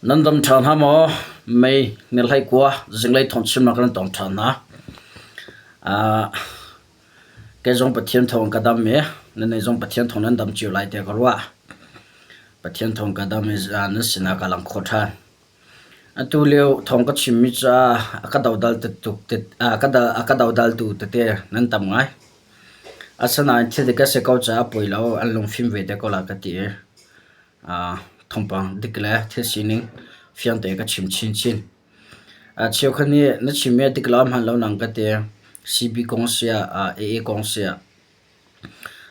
Nan dam ṭha hna maw? Mei ni hlei kua zinglei thawngchimnak kan tong ṭhan hna. Kei zong Pathian thawng ka dam i nannih zong Pathian thawng nan dam cio lai tiah ka ruah. Pathian thawng ka dam i nan sinah ka lang khawh ṭhan. Atu lio thawng ka chimmi cu a ka dodal a ka dodaltu tete nan tam ngai. Asinain thil dik a si ko caah poi lo, an lungfim ve te ko lai ka ti i thawngpang dik le thil sining fiang tein ka chim chinchin. Cheukhat nih na chimmi a dik lo, a hmaan lo nang ka ti. CB kong si ah, AA kong si ah.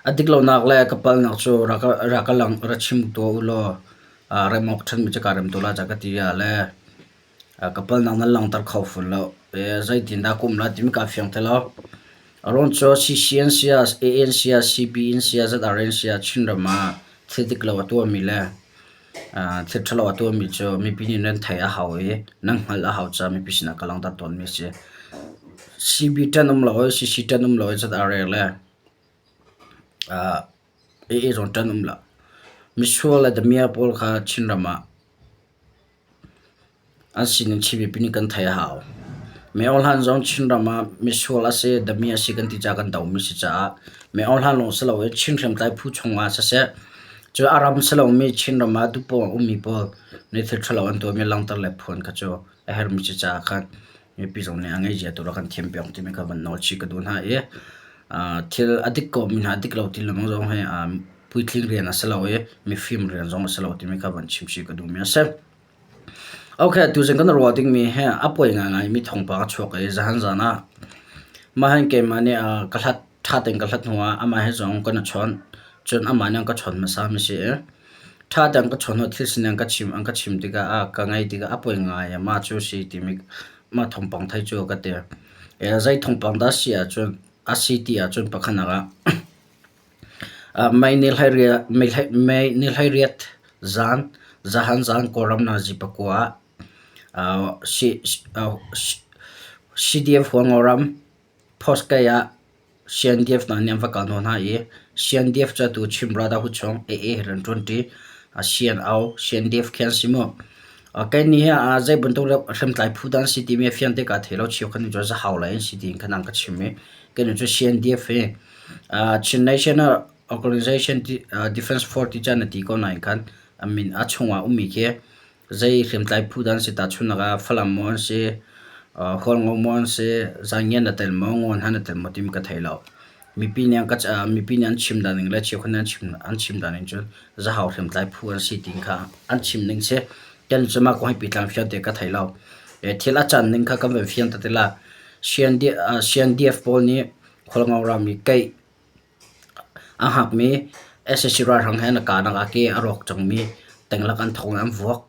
A dik lonak le ka palnak cu rak ka lang, ra chim tuah u law rem awk ṭhanmi cu kaa rem tuah lai tiah ka ti ah le ka palnak nan langhter kho fawn lo. Zeitindah ka um lai timi kaa fiang ti lo. A ruang cu CC an si ah, AA an si ah, CB an si ah, ZR an si ah Chinram ah thil dik lo a tuahmi le thil ṭhalo a tuahmi cu mipi nih nan theih a hau i nan hngalh a hau caah mipi sinah ka langhter tawnmi a si. CB ṭan um lo i CC ṭan um lo i ZR le AA zong ṭan um lo. Misual le damiah pawl kha Chinram ah An sining Chin mipi nih kan theih a hau. Meo hlan zong Chinram ah misual a si, dami a si kan ti caah kan domi si caah meo hlan lawng si loin Chin hriamtlai phu chungah siseh, cu a ram si lomi Chinram ah duhpoh a ummi pawl nih thil ṭhalo an tuahmi langhter le phuan kha cu a herhmi si caah khan mipi zong nih a ngeihzia tu rak kan thiampiak timi kha van nawl chih ka duh hna i thil a dik komi hna a dik lo ti lengmang zong hi puitling rian a si lo i mifim rian zong a si lo timi kha van chim chih ka duhmi a si. Okay, tuzing kan ruah dingmi hi a poi ngaingaimi thawngpang a chuak i zahan zan ah mah hin keimah nih ka hlat ṭha tein ka hlat hnuah amah he zong kan i chawn. Cun amah nih an ka chawn hmasa mi si i ṭha tein ka chawn hnu thil sining an ka chim an ka chim tikah a ka ngaih tikah a poi ngai mah cu si timi mah thawngpang thei cu ka ti. Zei thawngpang dah si ahcun a si ti ahcun pakhatnak ah May ni 18 zan, zahan zan Kawlram nazi pakua ah CDF Hualngoram Postkai ah CNDF hna nih an va kal hnawh hna i CNDF cu atu Chin Brotherhood chung AA he rian ṭuanṭi CNO CNDF khi an si mu. Kei nih hi zei bantuk hriamtlai phu dah an si timi a fiang te kaa thei lo. Cheukhat nih cun zahau lei an si tiin khan an ka chim i kei nih cun CNDF hi Chin National Organization Defense Force ti caan a ti ko nain khan a min a chungah ummi khi zei hriamtlai phu dah an si tahchunhnak ah Falam maw an si, Hualngo maw an si, Zangian a tel maw, Ngawn han a tel maw timi ka thei lo. Mipi nih an ka mipi nih an chim dan ning le cheukhat nih an chim an chim dan ning cun Zahau hriamtlai phu an si ti kha an chim ning si. Kan cu mah kong hi pitlang fiang te ka thei lo. Thil a can ning kha kan van fiang te la. CNDF pawl nih Khualngo ram i keih a hngakmi sac ralhrang he an i kahnak ah ke a rawk cangmi tenglak an thong i an vuak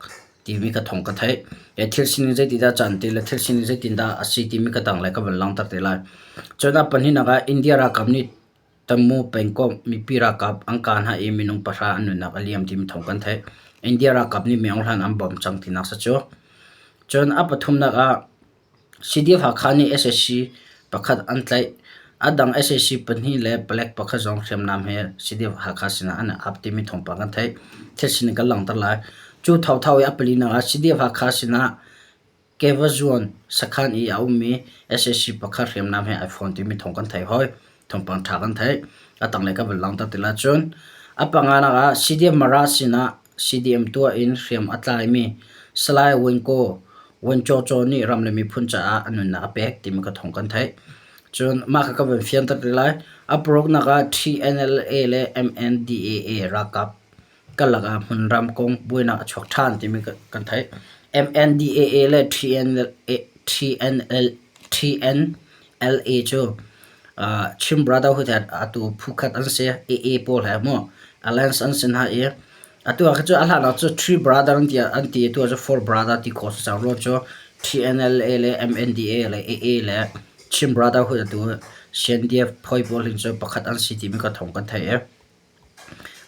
timi ka thawng ka theih. Thil sining zeitindah a can ti le thil sining zeitindah a si timi ka tanglei ka van langhter te lai. Cun a pahnihnak ah India ralkap nih Tamu pengkomh mipi ralkap an kah hna i minung pahra an nunnak a liam timi thawng kan theih. India ralkap nih Myo Hlan an bawmh cang tinak si cu. Cun a pathumnak ah CDF Hakha nih sac pakhat an tlaih. A dang sac pahnih le palek pakhat zong hriamnam he CDF Hakha sinah an i ap timi thawngpang kan theih. Thil sining kan langhter lai. Cu thotho i a palinak ah CDF Hakha sinah Kevazuan sakhan i a ummi sac pakhat hriamnam he ai fawn timi thawng kan theih hoi. Thawngpang ṭha kan theih. A tanglei ka van langhter ti lai. Cun a panganak ah CDF Mara sinah CDM tuah in hriam a tlaimi Salai Win Ko Win Kyaw Kyaw nih ram le miphun caah a nunnak a pek timi ka thawng kan theih. Cun mah kha ka van fianter te lai. A paruknak ah TNLA le MNDAA ralkap karlak ah hmunram kong buainak a chuak ṭhan timi kan theih. MNDAA le TNLA, TNL, TNLA cu Chin Brotherhood he atu phukhat an si. AA pawl he mu alliance an si hna i atu ah khan cu a hlan ah cu Three Brother an ti an ti atu ah cu Four Brother ti khawh si cang rua cu TNLA le MNDA le AA le Chin Brotherhood atu CNDF phoi pawl hin cu pakhat an si timi ka thawng kan theih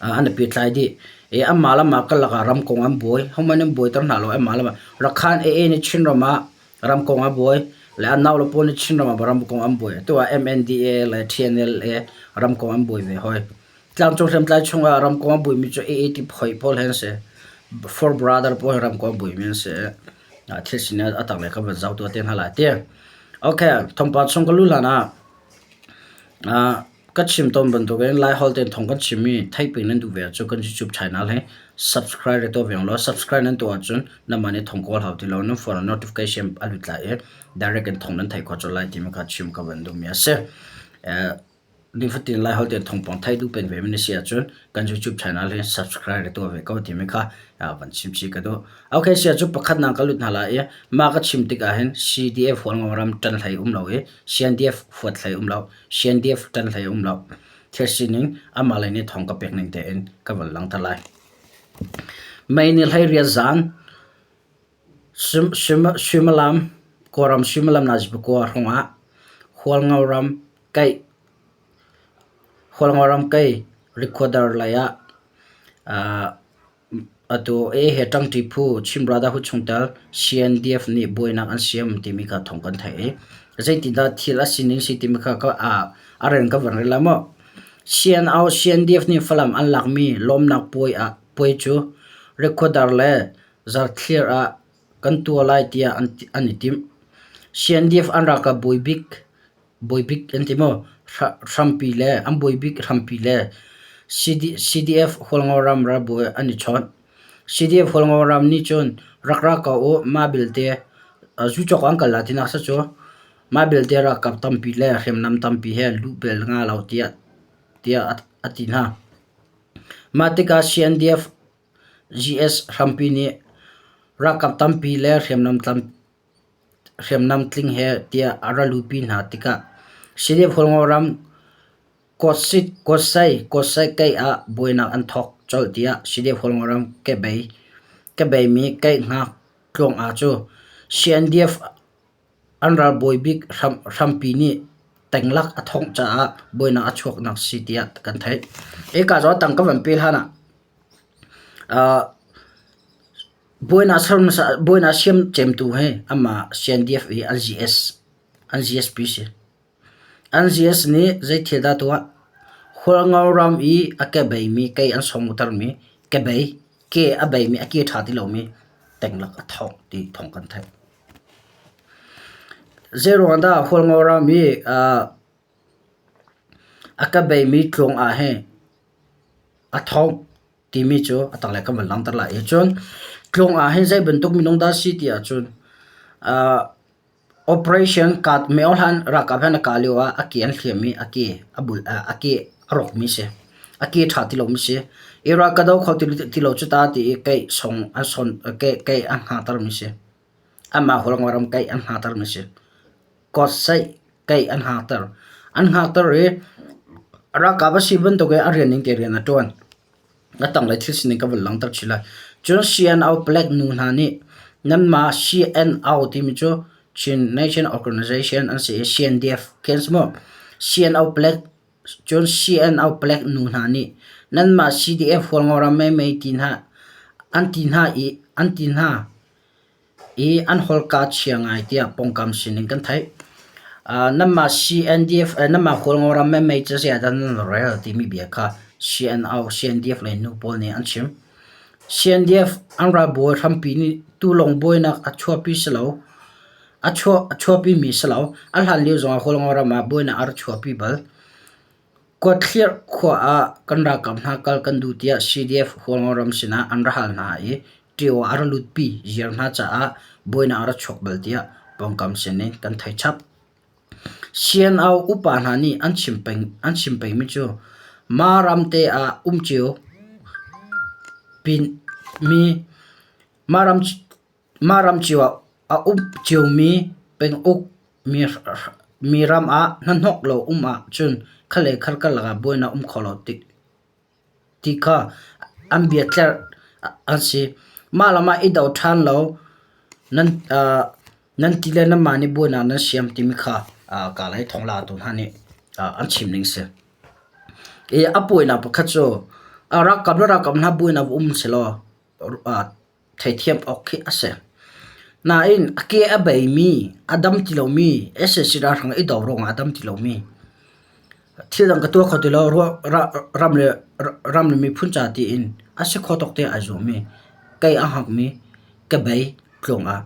i an i pehtlai dih. I anmah le anmah karlak ah ramkong an buai. Hohmanh an buaiter hna lo anmah le anmah. Rakhan AA nih Chinram ah ramkong a buai le an naule pawl nih Chinram ah ramkong an buai. Atu ah MNDA le TNLA ramkong an buai ve hoi. Tlangcung hriamtlai chungah ramkong a buaimi cu AA ti phoih pawl he an si. Four brother pawl hi ramkomh buimi an si i thil sining a tanglei kan van zoh tuah te hna lai ti. Okay, thawngpang chung ka luh hlan ah ka chim tawn bantukin Laiholh tein thawng kan chimmi theihpi nan duh ve ahcun kan YouTube channel hi subscribe re tuah ve law subscribe nan tuah ahcun nanmah nih thawng kawl hau ti lo nan phone ah notification a lut lai i direct in thawng nan theih khawh colh lai timi kha chim ka van duhmi a si. Nifatin Laiholh tein thawngpang theih duh peng ve mi na si ahcun kan YouTube channel hi subscribe re tuah ve ko timi kha van chim chih ka duh. Okay, sia cu pakhatnak ka lut hna lai i mah ka chim tik ahhin CDF Hualngo ram ṭan hlei um lo i CNDF huat hlei um lo, CNDF ṭan hlei um lo. Thil sining amah lei nih thawng ka pek ning tein ka van langhter lai. Mei ni 18 zan Suimilam Kawlram suimilam nazi pakua hrawngah Hualngo ram Kaih Hualngo ram Kai Rikhuadar lei ah atu AA he ṭangṭi phu Chin Brotherhood chungtel CNDF nih buainak an siam timi kha thawng kan theih i zeitindah thil a sining si timi kha a rel ka van rel lai maw. CNO CNDF nih Falam an lakmi lawmnak puai ah puai cu Rikhuadar le Zarthlir ah kan tuah lai tiah an i timh. CNDF an ralkap bawi bik bawi bik an ti maw hrampi le an bawi bik hrampi le CDF Hualngo ram ralbawi an i chawnh. CDF Hualngo ram nih cun rak ra ko u mah belte zucawk an kal lai tinak si cu mah belte ralkap tampi le hriamnam tampi he luh bel nga lo tiah tiah a ti hna. Mah tikah CNDF GS hrampi nih ralkap tampi le hriamnam tling he tiah a ra luhpi hna tikah CDF Hualngo ram Kawtsai Keih ah buainak an thawk colh tiah CDF Hualngo ram kebeimi Keih hngak tluang ah cu CNDF an ralbawi bik hrampi nih tenglak a thongh caah buainak a chuaknak si tiah kan theih. Hika zawn tang ka van pe hlan ah buainak siam cemtu hi amah CNDF i an GS an GSP si. An GS nih zei thil dah tuah? Hualngo ram i a ke beimi kei an songtermi kebei ke a beimi a ke ṭha ti lomi tenglak a thongh ti thawng kan theih. Zeiruang dah Hualngo ram i a ka beimi tluang ah hin a thongh timi cu a tanglei kan van langhter lai i cun tluang ah hin zei bantuk minung dah si ti ahcun operation kat meo hlan ralkap he na kah lio ah a ke an hliam i a ke a bul a ke a rawkmi si. A ke ṭha ti lomi si. I ral ka do kho ti lo cu ta ti i keih song an son keih an hngahtermi si. Anmah Hualngo ram keih an hngahtermi si. Kawtsaih keih an hngahter. An hngahter i ralkap a si bantuk in a rian ning te rian a ṭuan. A tanglei thil sining ka van langhter chih lai. Cun CNO palek nu hna nih nanmah CNO timi cu Chin Nation Organization an si i CNDF khi an si maw? CNO palek Cun CNO palek nu hna nih nanmah CDF Hualngo ram meimei ti hna an ti hna i an ti hna i an holka chia ngai tiah pawngkam sinin kan theih. Nanmah CNDF nanmah Hualngo ram meimei cu zeiah dah nan rel timi bia kha CNO CNDF lei nu pawl nih an chim. CNDF an ralbawi hrampi nih tulawng buainak a chuahpi si lo. A chuahpimi si lo. A hlan lio zongah Hualngo ram ah buainak a rak chuahpi bal. Kuathliarh khua ah kan ralkap hna kal kan duh tiah CDF Hualngo ram sinah an ra hal hna i ṭio ah a ra lutpi ziar hna caah buainak a ra chuak bal tiah pawngkam sin in kan theih chap. CNO upa hna nih an chim peng an chim pengmi cu mah ram te ah um cio pin mi mah ram Mah ram cio ah a um ciomi penguk mi ram ah hnahnawk lo um ahcun kha le kha karlak ah buainak um kho lo ti kha an biatlerh an si. Mah lam ah i do ṭhan lo nan ti le nanmah nih buainak nan siam timi kha kaa lei thonglatu hna nih an chim ning a si. I a puainak pakhat cu ralkap le ralkap hna buainak va um sehlaw Theithiam awk khi a si. Nain a ke a beimi, a dam ti lomi, sac ralhrang i do ruangah a dam ti lomi, thil dang ka tuah kho ti lo, ram le miphun ca tiin a si kho tawk te ai zuammi. Kei a hngakmi kebei tlung ah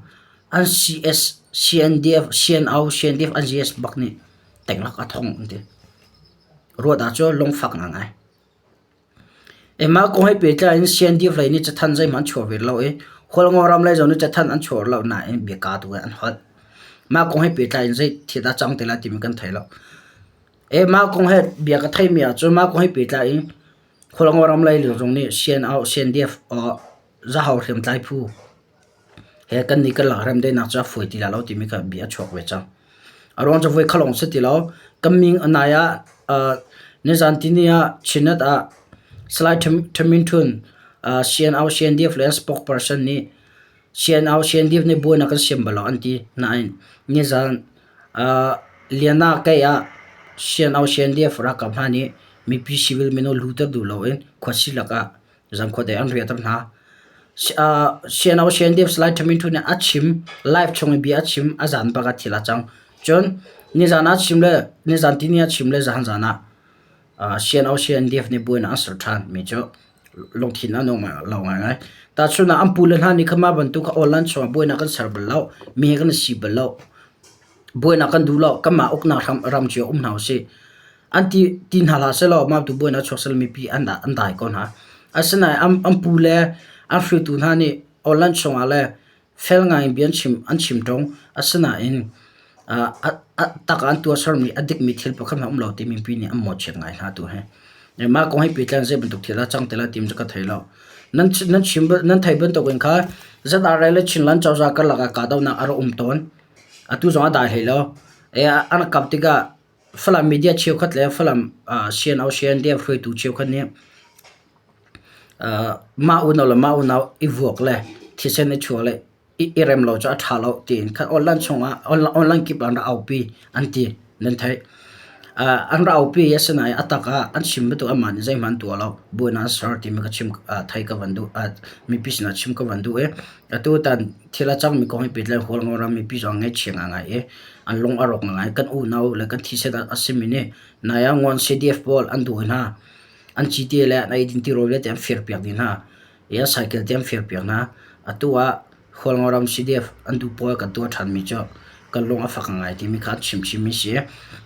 an CS, CNDF, CNO, CNDF an GS bak nih tenglak a thong an ti. Ruat ahcun lungfak ngangai. Mah kong he pehtlai in CNDF lei nih cathanh zeihmanh an chuah ve lo i Hualngo ram lei zong nih cathanh an chuah lo nain biaka tu in an holh. Mah kong he pehtlai in zei thil dah cang te lai timi kan thei lo. Mah kong he bia ka theimi ahcun mah kong he pehtlai in Hualngo ram lei zong nih CNO, CNDF Zahau hriamtlai phu he kan nih kan lak remdaihnak cu a fawi ti lai lo timi kha bia a chuak ve cang. A ruang cu voi kha lawng si ti lo. Kan min a nai ah nizan tini ah Chinnet ah Salai Thamin Htun CNO CNDF le spokesperson nih CNO CNDF nih buainak kan siam bal lo an ti. Nain nizan Liana kei ah CNO CNDF ralkap hna nih mipi civil minung luter duh loin khuasi lakah Zangkhuate an riahter hna. CNO CNDF Salai Thamin Thu nih a chim live chung i bia a chim a zan bak ah thil a cang. Cun nizan ah chim le nizan tini ah chim le zahan zan ah CNO CNDF nih buainak an ser ṭhan mi cu lungthin a nung lo ngaingai. Tahchun ah an pule hna nih kha mah bantuk kha online chungah buainak kan ser bal lo, mi he kan i si bal lo. Buainak kan duh lo, kanmah uknak ram cio um hna usih. An ti ti hna hlah sehlaw mah tu buainak chuak sal mipi an an dai ko hna. Asinain an an pu le an hruaitu hna nih online chungah le fel ngai in bia an chim an chim ṭung. Asinain a tak ah an tuahsermi a dikmi thil pakhat hmanh a um lo ti mipi nih an mawhchiat ngai hna tu hi. Mah kong he pehtlai zei bantuk thil a cang te lai ti cu ka thei lo. Nan nan chim nan theih bantuk in kha ZRA le Chinland cozah karlak ah kahdohnak a rak um tawn. Atu zong a dai hlei lo. An kap tikah Falam media cheukhat le Falam CNO CNDF hruaitu cheukhat nih mah unau le mah unau i vuak le thisen i chuah le i rem lo cu a ṭha lo tiin khan online chungah online kip ah an rak aupi an ti nan theih. An rak aupi i asinain a tak ah an chim bantuk anmah nih zeihmanh an tuah lo. Buainak an ser timi ka chim thei ka van duh mipi sinah chim ka van duh i atu tan Thil a cangmi kong hi pehtlai Hualngo ram mipi zong ngaihchia ngaingai i an lung a rawk ngaingai. Kan unau le kan thisen a simi nih nai ah Ngawn CDF pawl an dawi hna. An cite le an eidin tirawl vialte an firpiak dih hna i an cycle te an firpiak hna. Atu ah Hualngo ram CDF an duh pawl kan tuah ṭhanmi cu kan lung a fak ngai timi kha an chim chimmi si.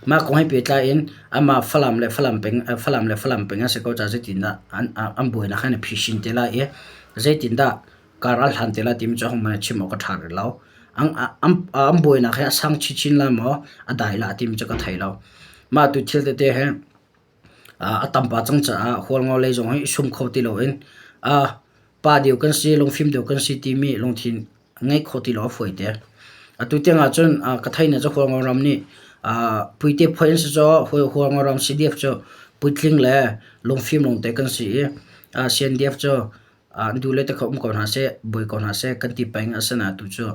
Mah kong he pehtlai in amah Falam le Falam peng Falam le Falam peng a si ko caah zeitindah an an buainak hi an i phisin te lai i zeitindah Kar a hlan te lai timi cu ahohmanh chim awk a ṭha rih lo. An buainak hi a sang chinchin lai maw, a dai lah timi cu ka thei lo. Mah tu thil tete hi a tam pah cang caah Hualngo lei zong hi i sum kho ti loin pa deuh kan si, lungfim deuh kan si timi lungthin ngeih khawh ti lo a fawi te. Atu tiang ahcun ka theih ning cu Hualngo ram nih puite phoih an si caw Hualngo ram CDF cu puitling le lungfim lawngte kan si i CNDF cu An duh le te kha um ko hna seh, buai ko hna seh kan ti peng. Asinain tu cu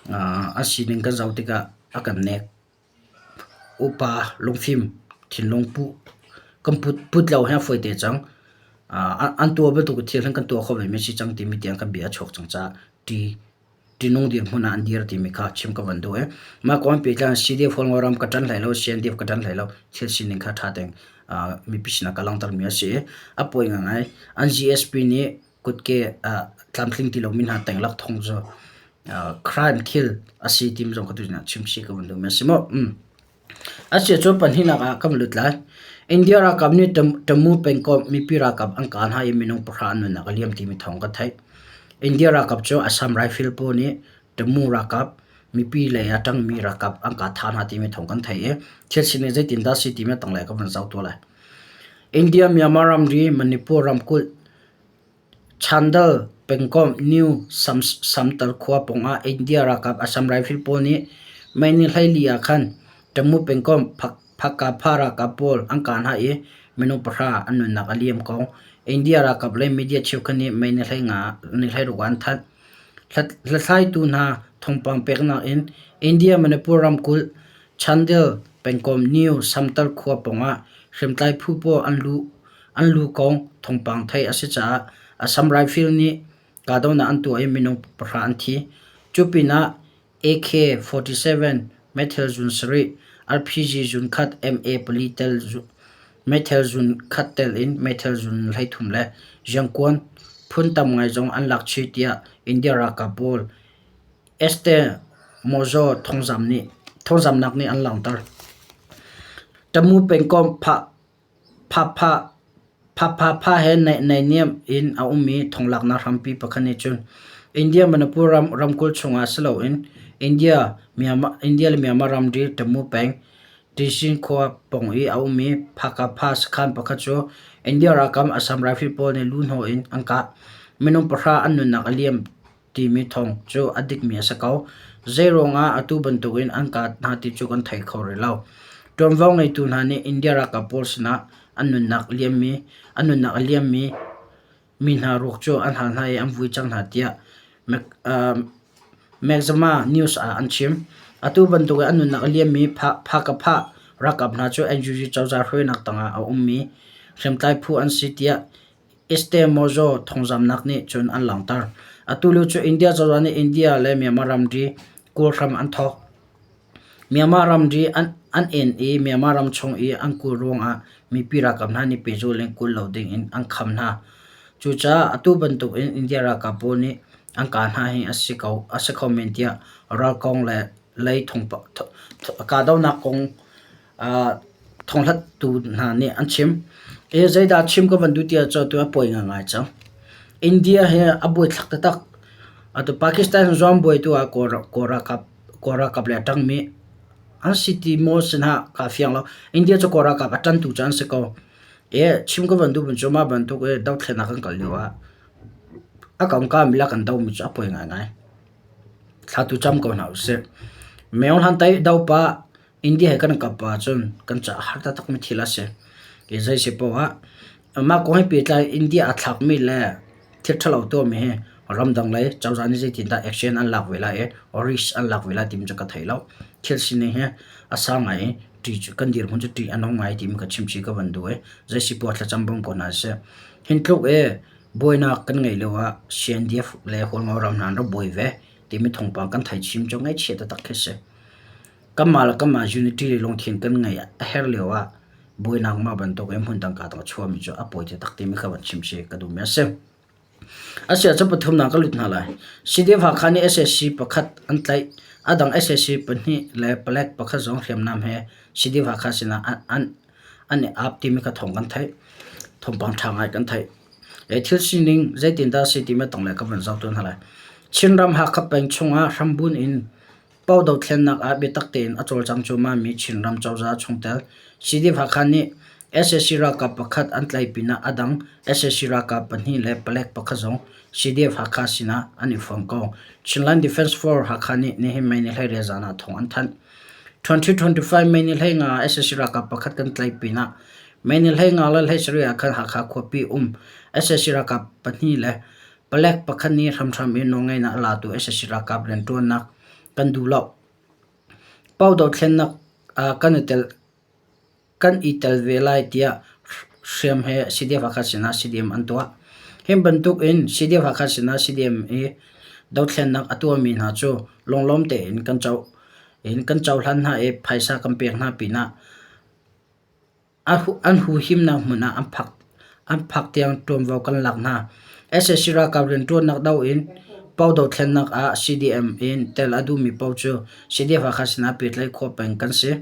a sining kan zoh tikah a kan nek. Upa lungfim thinlung pu kan put lo hi a fawi te cang. An tuah bantuk thil hin kan tuah kho ve mi si cang timi tiang kan bia a chuak cang caah ṭi ṭihnung dirhmun ah an dir timi kha chim ka van duh i mah kong pehtlai in CDF Hualngo ram ka ṭan hlei lo, CNDF ka ṭan hlei lo, thil sining kha ṭha tein mipi sinah ka langhtermi a si i a pawi ngaingai. An GSP nih kutke tlamtling ti lomi hna tenglak thong cu crime thil a si timi zong ka tu sinah chim chih ka van duhmi a si mu. Asiahcun pahnihnak ah kan lut lai. India ralkap nih Tamu pengkomh mipi ralkap an kah hna i minung pahra an nunnak a liam timi thawng kan theih. India ralkap cu Assam Rifle pawl nih Tamu ralkap mipi lei ah ṭangmi ralkap an kah thah hna timi thawng kan theih i thil sining zeitindah a si timi a tanglei ah ka van zoh tuah lai. India Myanmar ramri Manipur ramkulh Chandal pengkomh New Samtal khua pawngah India ralkap Assam Rifle pawl nih May ni 14 ah khan Tamu pengkomh Phakapha ralkap pawl an kah hna i minung pahra an nunnak a liam ko. India ralkap le media cheukhat nih May ni 16 ah an thanh. Hlathlaitu hna thawngpang peknak in India Manipur ramkulh Chandel pengkomh New Samtal khua pawngah hriamtlai phu pawl an luh An lu kong thawngpang theih a si caah Assam Rifle nih kahdohnak an tuah i minung pahra an thi. Cu pinah AK-47 meithal zun sarih, RPG zun khat MA pali tel meithal zun khat tel in meithal zun 13 le Jiangkuan phun tam ngai zong an lak chih tiah India ralkap pawl Este Mozo thawngzamnak nih an langhter. Tamu pengkomh Phapha he naihniam in a ummi thonglaknak hrampi pakhat nih cun India Manipur ramkulh chungah si loin India le Myanmar ramri Tamu peng Tisin khua pawng i a ummi Phakapha sakhan pakhat cu India ralkap Assam Rifle pawl nih luhhnawh in an kah. Minung pahra an nunnak a liam timi thawng cu a dikmi a si ko. Zeiruangah atu bantukin an kah hna ti cu kan thei kho rih lo. Ṭuanvo ngeitu hna nih India ralkap pawl sinah an nunnak a liammi mi hna ruak cu an hal hna i an vui cang hna tiah Maxima News ah an chim. Atu bantukin an nunnak a liammi Phakapha ralkap hna cu NUG cozah hruainak tangah a ummi hriamtlai phu an si tiah Estemozo thawngzamnak nih cun an langhter. Atu lio cu India cozah nih India le Myanmar ramri kawlhram an thawk. Myanmar ramri an en i Myanmar ram chung i an kawl ruangah mipi ralkap hna nih pehzulh in kawl lo dingin an kham hna. Cucaah atu bantukin India ralkap pawl nih an kah hna hi a si kho men tiah ral kong le lei kahdohnak kong Thonghlattu hna nih an chim. I zeidah chim ka van duh ti ahcun atu a pawi ngaingai cang. India hi a buaithlak taktak. Atu Pakistan zuam buaitu ah Kawl ralkap le a ṭangmi an si ti maw si hna kaa fiang lo. India cu Kawl ralkap a ṭantu cu an si ko. I chim ka van duhmi cu mah bantuk i dothlennak kan kal lio ah a kongkam le kan domi cu a pawi ngaingai. Thla tu cam ko hna usih. Myo Hlan Tai do pah India he kan kap ahcun kan caah har taktakmi thil a si. Hi zei si paoh ah mah kong he pehtlai India aa thlakmi le thil ṭhalo tuahmi hi ramdang lei cozah nih zeitindah action an lak ve lai i risk an lak ve lai timi cu ka thei lo. Thil sining hi a sang ngai i ṭih cu kan dirhmun cu ṭih a nung ngai timi ka chimchih ka van duh i zei si paoh thlacam bawm ko hna sih. Hin tluk i buainak kan ngeih lio ah CNDF le Hualngo ram hna an rak buai ve timi thawngpang kan theih chin cu ngaihchia taktak khi a si. Kanmah le kanmah unity le lungthin kan ngeih a herh lio ah buainak mah bantuk in hmun dang kaa dang a chuahmi cu a pawi taktak timi kha van chim si ka duhmi a si. Asiah cu pathumnak ka lut hna lai. CDF Hakha nih SAC pakhat an tlaih. A dang SAC pahnih le palek pakhat zong hriamnam he CDF Hakha sinah an an i ap timi kha thawng kan theih. Thawngpang ṭha ngai kan theih. Thil sining zeitindah a si timi a tanglei ka van zoh tuan hna lai. Chinram Hakha peng chungah hrambun in Pau dothlennak ah biatak tein a cawlcang cuahmahmi Chinram cozah chungtel CDF Hakha nih sac ralkap pakhat an tlaih pinah a dang sac ralkap pahnih le palek pakhat zong CDF Hakha sinah an i fawm ko. Chinland Defence Force Hakha nih nihin May ni 12 zan ah thawng an thanh. 2025 May ni 15 ah sac ralkap pakhat kan tlaih pinah May ni 15 le 17 ah khan Hakha khuapi um sac ralkap pahnih le Palek pakhat nih hramhram in nawlngeihnak a latu sac ralkap rianṭuannak kan duh lo. Pau dothlennak ah kan i tel kan i tel ve lai tiah hriam he CDF Hakha sinah CDM an tuah. Hi bantuk in CDF Hakha sinah CDM i dothlennak a tuahmi hna cu lunglawm tein kan co in kan cohlan hna i phaisa kan pek hna pinah An huhimnak hmun ah an phak tiang ṭuanvo kan lak hna. Sac ralkap rianṭuannak do in Pau dothlennak ah CDM in tel a duhmi paoh cu CDF Hakha sinah pehtlaih khawh peng kan si.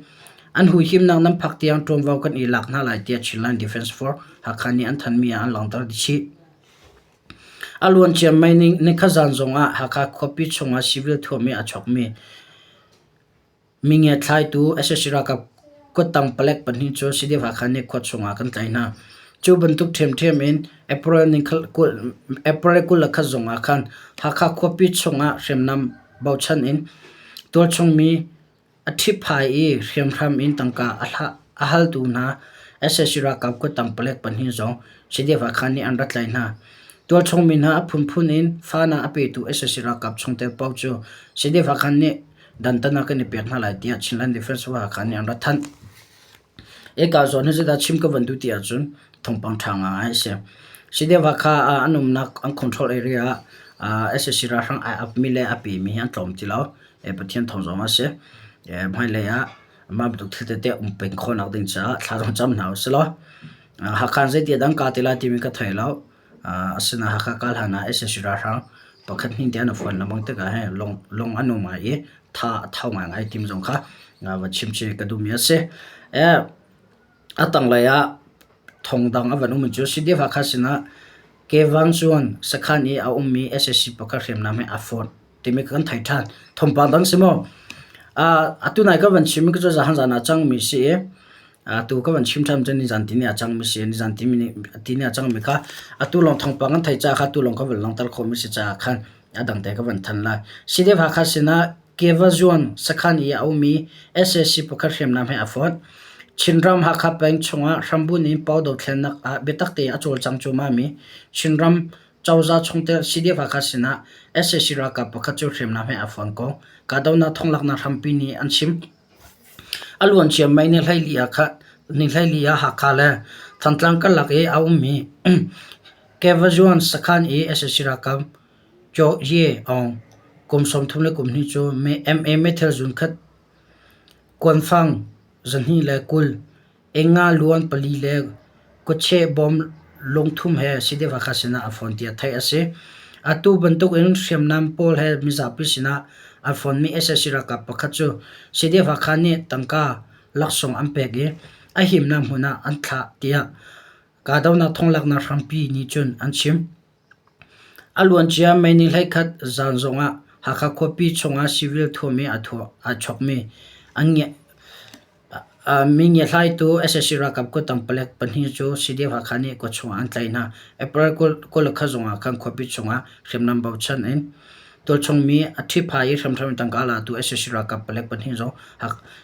An huhimnak nan phak tiang ṭuanvo kan i lak hna lai tiah Chinland Defence Force Hakha nih an thanhmi ah an langhter chih. A luancia May nikhat zan zongah Hakha khuapi chungah civil thuam i aa chawkmi Mingiathlaitu sac ralkap kuttang palek pahnih cu CDF Hakha nih khua chungah kan tlaih hna. Cu bantuk ṭhiamṭhiam in April 21 zongah khan Hakha khuapi chungah hriamnam bochan in tualchung mi a ṭhipphai i hriamhram in tangka a haltu hna sac ralkap kuttang palek pahnih zong CDF Hakha nih an rak tlaih hna. Tualchung mi hna a phunphun in fahnak a petu sac ralkap chungtel paoh cu CDF Hakha nih dantatnak kan i pek hna lai tiah Chinland Defence Force Hakha nih an rak thanh. Eka zawn hi zeidah chim ka van duh ti ahcun thawngpang ṭha ngai a si. CDF Hakha ah an umnak an control area ah sac ralhrang ai apmi le a pemi hi an tlawm ti lo. Pathian thawng zong a si. Hmailei ah mah bantuk thil tete um peng khawhnak ding caah thla zong cam hna usih law Hakha in zeiti dang ka ti lai timi ka thei lo. Asinain Hakha kal hlan ah sac ralhrang pakhat hnih te an i fuan lengmang tikah hin lung an um ngai i tha a tho ngaingai timi zong kha va chim chih ka duhmi a si. A tanglei ah thongdang a van um cu CDF Hakha sinah Kevang cun sakhan i a ummi sac pakhat hriamnam he aa fonh timi kan theih ṭhan. Thawngpang dang si maw? Atu nai ka van chimmi cu zahan zan ah cangmi si i atu ka van chim ṭhan cun nizan tini ah cangmi si. Nizan tini ah cangmi kha atu lawng thawngpang kan theih caah kha atu lawng ka van langhter khawhmi si caah khan a dang te ka van thanh lai. CDF Hakha sinah Kevazuan sakhan i a ummi sac pakhat hriamnam he aa fonh. Chinram Hakha peng chungah hrambunh in pau dothlennak ah biatak tein a cawlcang cuahmahmi Chinram cozah chungtel CDF Hakha sinah sac ralkap pakhat cu hriamnam he aa fon ko. Kahdohnak thonglaknak hrampi nih an chim. A luancia May ni 14 ah khan ni 14 ah Hakha le Thantlang karlak i a ummi Kevazuan sakhan i sac ralkap Kyaw Ye Aung, kum 32 cu MA meithal zunkhat kuanfang 220, eng-nga luan pali le kutcheh bawm lungthum he CDF Hakha sinah a fawn tiah theih a si. Atu bantuk in hriamnam pawl he mizapi sinah a fawnmi sac ralkap pakhat cu CDF Hakha nih tangka laksawng an pek i a himnak hmun ah an thlah tiah kahdohnak thonglaknak hrampi nih cun an chim. A luancia May ni 11 zan zongah Hakha khuapi chungah civil thuam i aa chawkmi mi ngiathlaitu sac ralkap kuttang palek pahnih cu CDF Hakha nih khua chungah an tlaih hna. April 21 zongah khan khuapi chungah hriamnam bochan in tualchung mi a ṭhipha i hramhram in tangka a latu sac ralkap palek pahnih zong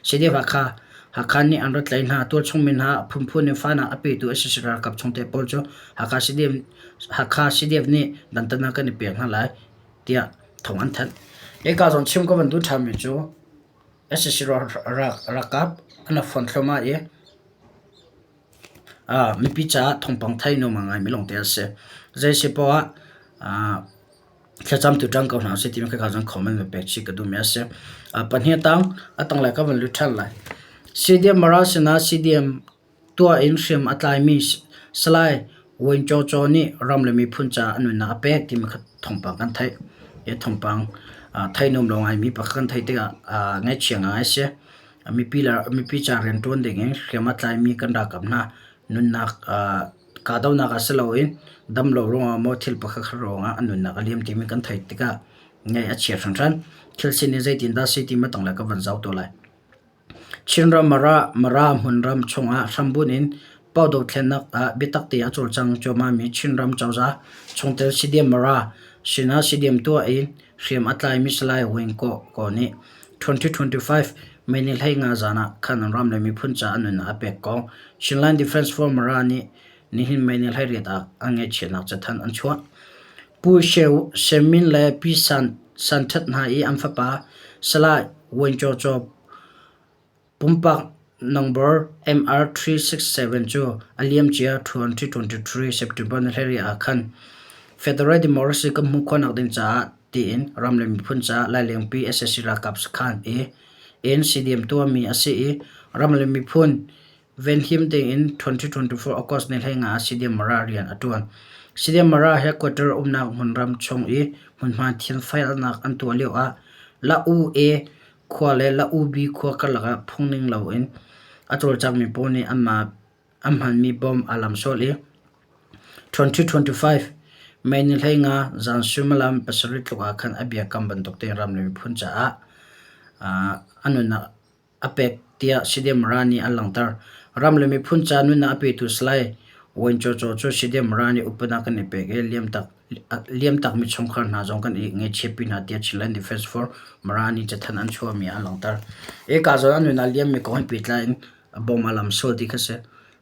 CDF Hakha Hakha nih an rak tlaih hna. Tualchung mi hna a phunphun in fahnak a petu sac ralkap chungtel pawl cu Hakha CDF Hakha CDF nih dantatnak kan i pek hna lai tiah thawng an thanh. Hika zawn chim ka van duh ṭhanmi cu sac ralkap an rak fonh thluahmah i mipi caah thawngpang thei nuam ngaimi lawngte a si. Zei si poah ah thlacam tu ṭang ko hna usih timi khika zawn comment va pek chih ka duhmi a si. Pahnih a tang, a tanglei ka van lut ṭhan lai. CDM Mara sinah CDM Tuah in hriam a tlaimi Salai Wayne Kyaw Kyaw nih ram le miphun caah a nunnak a pek timi kha thawngpang kan theih. Hi thawngpang theih nuam lo ngaimi pakhat kan theih tikah ngaihchia ngai a si. Mipi le mipi ca rianṭuan dingin hriam a tlaimi kan ralkap hna nunnak kahdohnak ah si loin damlo ruangah maw thil pakhat khat ruangah an nunnak a liam timi kan theih tikah ngaih a chia hringhran. Thil sining zeitindah a si timi a tanglei ka van zoh tuah lai. Chinram Mara hmunram chungah hrambunh in Pau dothlennak ah biatak tein a cawlcang cuahmahmi Chinram cozah chungtel CDM Mara sinah CDM tuah in hriam a tlaimi Salai Win Ko Ko nih 2025 May ni 15 zan ah khan ram le miphun caah a nunnak a pek ko. Chinland Defense Force Mara nih nihin May ni 18 ah an ngaihchiatnak cathanh an chuah. Pu She Min le Pi San San Ṭhat hna i an fapa Salai Win Kyaw Kyaw pumpak number MR367 cu a liamcia 2023 September ni 12 ah khan Federal Democracy kan hmuh khawhnak ding caah tiin ram le miphun caah Lailengpi sac ralkap sakhan i in CDM tuahmi a si i ram le miphun Venhim tein 2024 August ni 15 ah CDM Mara rian a ṭuan. CDM Mara headquarter umnak hmunram chung i hmunhma thianfainak an tuah lioah La U A khua le La U B khua karlak ah phungning loin a cawlcangmi pawl nih anmah an hmanmi bomb aa lamsual i 2025 May ni 15 zan suimilam pasarih tluk ah khan a biakam bantuk tein ram le miphun caah a nunnak a pek tiah CDM Ra nih an langhter. Ram le miphun ca nunnak a petu Salai Wayne Kyaw Kyaw cu CDM Ra nih upatnak kan i pek i liamtakmi chungkhar hna zong kan i ngaihchiatpi hna tiah Chinland Defense Force Mara nih cathanh an chuahmi ah an langhter. Hika zawn an nunnak liammi kong he pehtlai in bawm a lam sual ti kha si.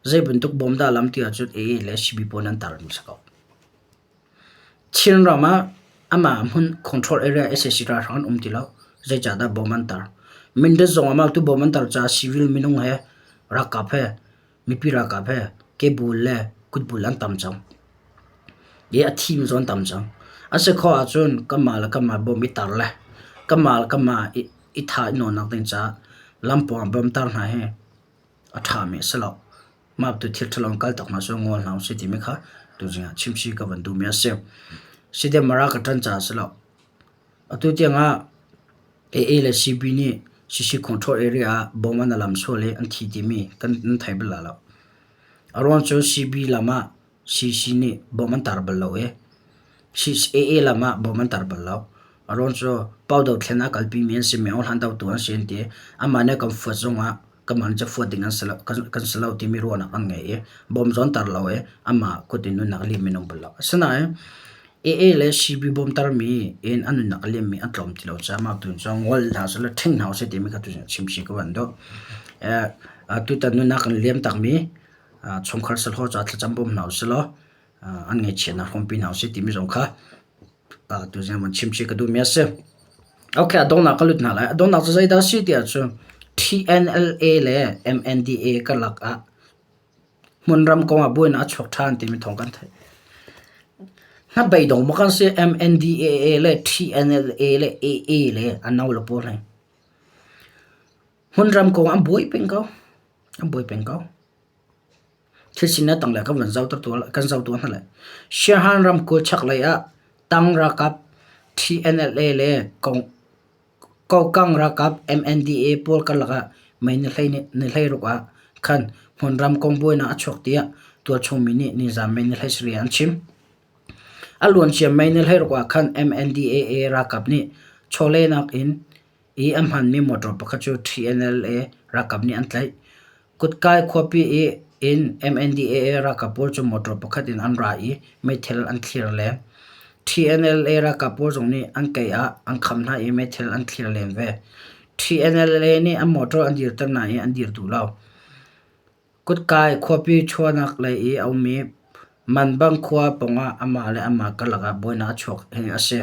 Zei bantuk bawm dah a lam ti ahcun AA le CB pawl an tar mi si ko. Chinram ah amah hmun control area sac ralhrang an um ti lo. Zeicahdah bom an tar? Mindat zong amah tu bom an tar caah civil minung he ralkap he mipi ralkap he kebul le kutbul an tam cang. I a thimi zong an tam cang. A si khawh ahcun kanmah le kanmah bom i tar le kanmah le kanmah i thah i nawnnak ding caah lampawng ah bom tar hna hi a ṭhami a si lo. Mah tu thil ṭhalo in kal tak hna cu ngol hna usih timi kha. Tuzing ah chimchih ka van duhmi a si. CDF Mara ka ṭan caah a si lo. Atu tiangah AA le CB nih CC Control Area ah bom an alam sual i an thi timi kan nan thei bal lai lo. A ruang cu CB lam ah CC nih bom an tar bal lo i AA lam ah bom an tar bal lo. A ruang cu Pau dothlen a kalpimi an si, Myo Hlan dotu an si an ti. Amah nih a kan fuat zongah kanmah nih cafuat ding an si lo, kan si lo timi ruahnak an ngei i bawm zawn tar lo i amah kut in nunnak a liammi an um bal lo. Asinain AA le CB bawm tarmi in an nunnak a liammi an tlawm ti lo caah mah tu cu ngol hna seh law ṭhing hna usih timi kha tu chimchih ka van duh. Tutan nunnak kan liam takmi chungkhar sahlawh caah thlacam bawm hna usih law an ngaihchiatnak hrawmpi hna usih timi zong kha tuzing van chimchih ka duhmi a si. Okay, a donghnak ka lut hna lai. A donghnak cu zeidah a si ti ahcun TNLA le MNDA karlak ah hmunram kong ah buainak a chuak ṭhan timi thawng kan theih. Hnabeidong bak an si MNDAA le TNLA le AA le a no le pawl hi. Hmunram kong an buai peng ko. An buai peng ko. Thil sinak tanglei kan van zoh kan zoh tuah hna lai. Siahan ramkulh chaklei ah Tang ralkap TNLA le Kokang ralkap MNDAA pawl karlak ah May ni 16 ah khan hmunram kong buainak a chuak tiah tualchung mi nih nizan May ni 17 ah an chim. A luancia May ni 16 ah khan MNDAA ralkap nih chawlehnak in i a hmanmi motor pakhat cu TNLA ralkap nih an tlaih. Kutkai khuapi in MNDAA ralkap pawl cu motor pakhat in an ra i meithal an thlir len. TNLA ralkap pawl zong nih an kei ah an kham hna i meithal an thlir len ve. TNLA nih an motor an dirter hna i an dir duh lo. Kutkai khuapi chuahnak lei i a ummi Manbang khua pawngah amah le amah karlak ah buainak a chuak hi a si.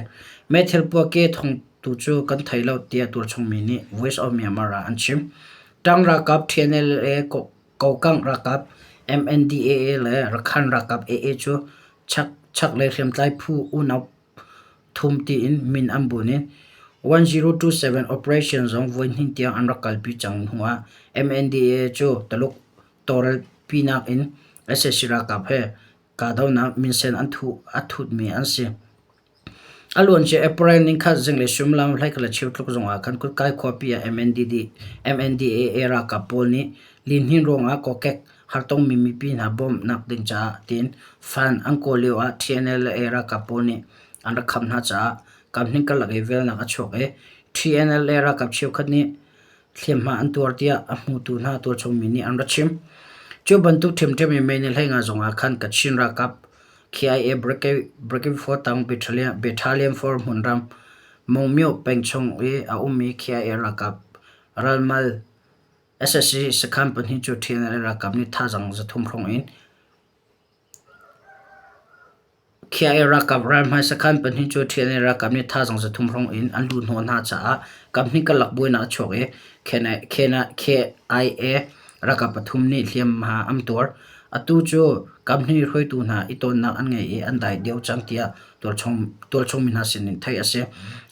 Meithal puahke thawng tu cu kan thei lo tiah tualchung mi nih Voice of Myanmar ah an chim. Ṭang ralkap TNLA, Kokang ralkap MNDAA le Rakhan ralkap AA cu chaklei hriamtlai phu unau thum tiin min an bunh i 1027 operation zong voihnih tiang an rak kalpi cang hnuah MNDAA cu Taluk tawlrelpinak in sac ralkap he kahdohnak minsen an thutmi an si. A luancia April nikhat zinglei suimilam 12 tluk zongah khan Kutkai khuapi ah MNDAA ralkap pawl nih lihnin ruangah kokek hartongmi mipi hna bawmhnak ding caah tiin fund an kawl lio ah TNLA ralkap pawl nih an rak kham hna caah kamhning karlak i velnak a chuak i TNLA ralkap cheukhat nih hliamhma an tuar tiah a hmutu hna tualchungmi nih an ra chim. Cu bantuk ṭhiamṭhiam in May ni 15 zongah khan Kachin ralkap KIA Brigade 4 Tang Battalion 4 hmunram Mongmyo peng chung i a ummi KIA ralkap ralmal SSC sakhan pahnih cu TNLA ralkap nih thazaang 300 hrawng in KIA ralkap ralhmai sakhan pahnih cu TNA ralkap nih thazaang 300 hrawng in an luhhnawh hna caah kaphnih karlak buainak a chuak i KIA ralkap pathum nih hliamhma an tuar. Atu cu kaphnih hruaitu hna i tonnak an ngei i an dai deuh cang tiah tualchung mi hna sinin theih a si.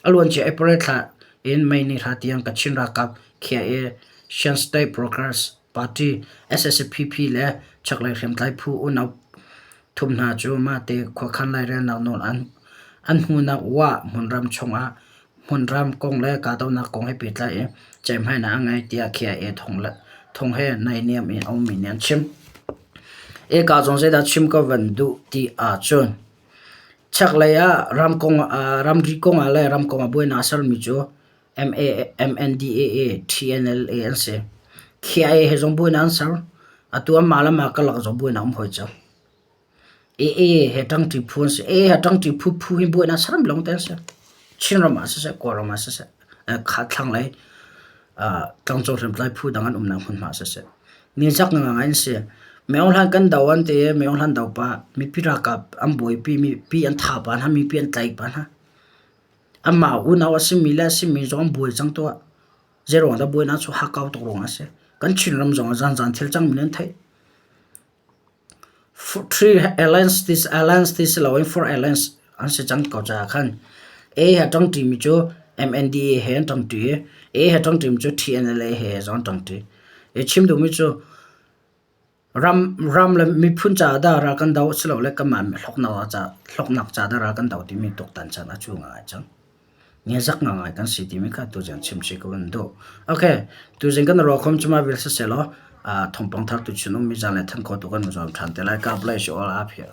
A luancia April thla in May ni hra tiang Kachin ralkap KIA Shan State Progress Party SSPP le chaklei hriamtlai phu unau thum hna cu mahte khuakhan lairelnak nawl an hmuhnak Wah hmunram chungah hmunram kong le kahdohnak kong he pehtlai in ceihmainak a ngei tiah KIA thong he naihniam in a ummi nih an chim. Eka zong zeidah chim ka van duh ti ahcun chaklei ah ramri kong ah le ram kong ah buainak a sermi cu MNDAA, TNLA an si. KIA he zong buainak an ser. Atu anmah le mah karlak zong buainak um hoi cang. AA he ṭangṭi phu an si. AA he ṭangṭi phu phu hi buainak saram lawng te an si. Chinram ah siseh, Kawlram ah siseh, thlanglei tlangcung hriamtlai phu dang an umnak hmunhma ah siseh. Nizak ngangai an si. Myo Hlan kan do an ti i Myo Hlan do pah mipi ralkap an buaipi, mipi an thah pah hna, mipi an tlaih pah hna. Amah unau a simi le a simi zong an buai cang tuah. Zeiruang dah buainak cu hakkau tuk ruangah a si. Kan Chinram zong ah zanzan thil cangmi nan theih. Three alliance ti alliance ti si loin four alliance an si cang ko caah khan A he ṭangṭimi cu MNDA he an ṭangṭi i A he ṭangṭimi cu TNLA he zong an ṭangṭi. I chim duhmi cu. Ram ram le miphun caah dah ral kan do silole kanmah hlawknak ca hlawknak ca dah ral kan do timi tuaktan caan a cu ngai cang. Ngezak ngangai kan si timi kha tuzing chim chih ko an duh. Okay, tuzing kan ruakhom cu mah vial siseh law thawngpang thar tu chin ummi zan le than kho tu kan zuam ṭhan te lai. God bless you all up here.